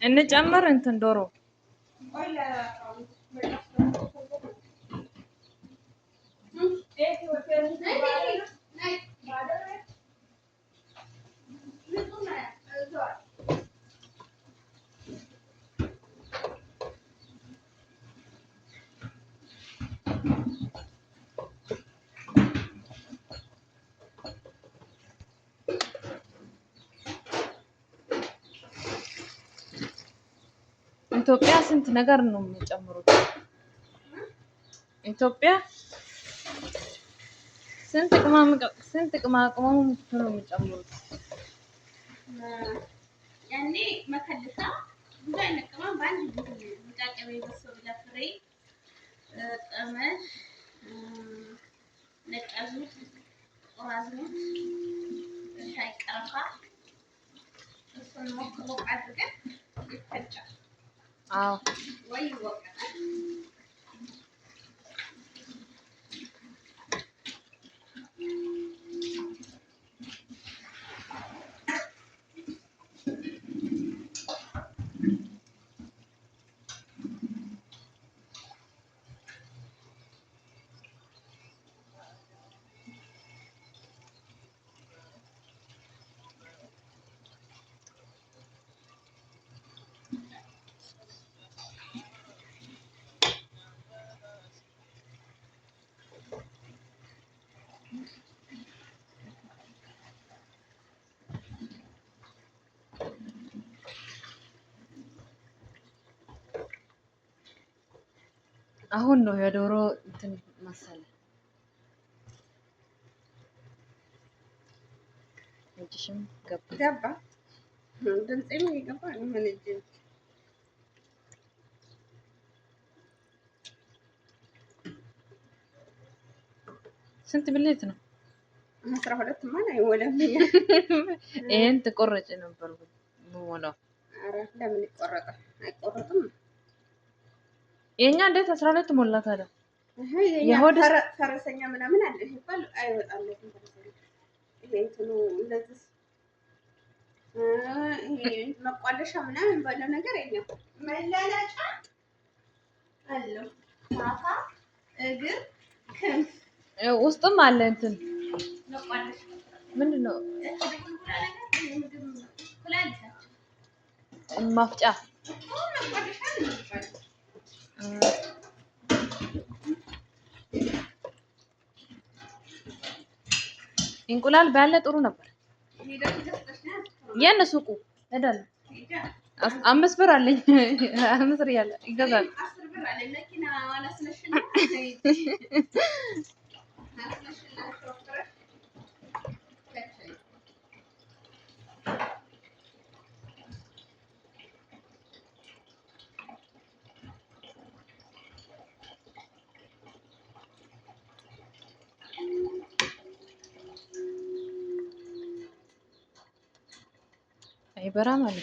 እንጨምር እንትን ዶሮ። ኢትዮጵያ ስንት ነገር ነው የሚጨምሩት። ኢትዮጵያ ስንት ቅመማ ቅመም ነው የሚጨምሩት። ያኔ መከልሳ ብዙ አይነት ቅመም በአንድ ሙጫጭ በሶ ብላ ፍሬ፣ ጠመድ፣ ነጭ አዝሙድ፣ ጥቁር አዝሙድ፣ ሻይ ቀረፋ እሱን ሞቅ ሞቅ አድርገን ይፈጫል። አዎ። ወይ ይወቀጣል። አሁን ነው የዶሮ እንትን መሰለ። እጅሽም ገባ። ገባ፣ ድምፄም እየገባ ነው። ምን እጅ ስንት ብሌት ነው? 12 ማን አይሞላም። ይሄን ትቆረጭ ነበር ብሞላው። ኧረ ለምን ይቆረጣል? አይቆረጥም። የኛ እንዴት 12 ሞላ ታዲያ? እህ የኛ የሆድ ፈረሰኛ ምናምን አለ ይባል አይወጣለትም። ፈረሰኛ ይሄ እንትኑ እንደዚህ ይሄ መቋደሻ ምናምን ባለው ነገር የለም። መላላጫ አለው፣ ታፋ፣ እግር፣ ክንፍ። ውስጥም አለ እንትን። መቋደሻ። ምንድን ነው? እቺ ድቡልቡላ ነገር ምግብ ኩላሊታቸው ማፍጫ። እኮ መቋደሻ ነው የሚባለው። እንቁላል ባለ ጥሩ ነበር። ሄደሽ ገዝተሽ ነው። የት ነው ሱቁ? ሄዳለሁ። ሄጃ 5 ብር አለኝ። 5 ሪያል ይገዛል። 10 ብር አለ፣ መኪና አላስነሽና አስነሽና ሾፍረሽ ከቸኝ። አይበራም አለ።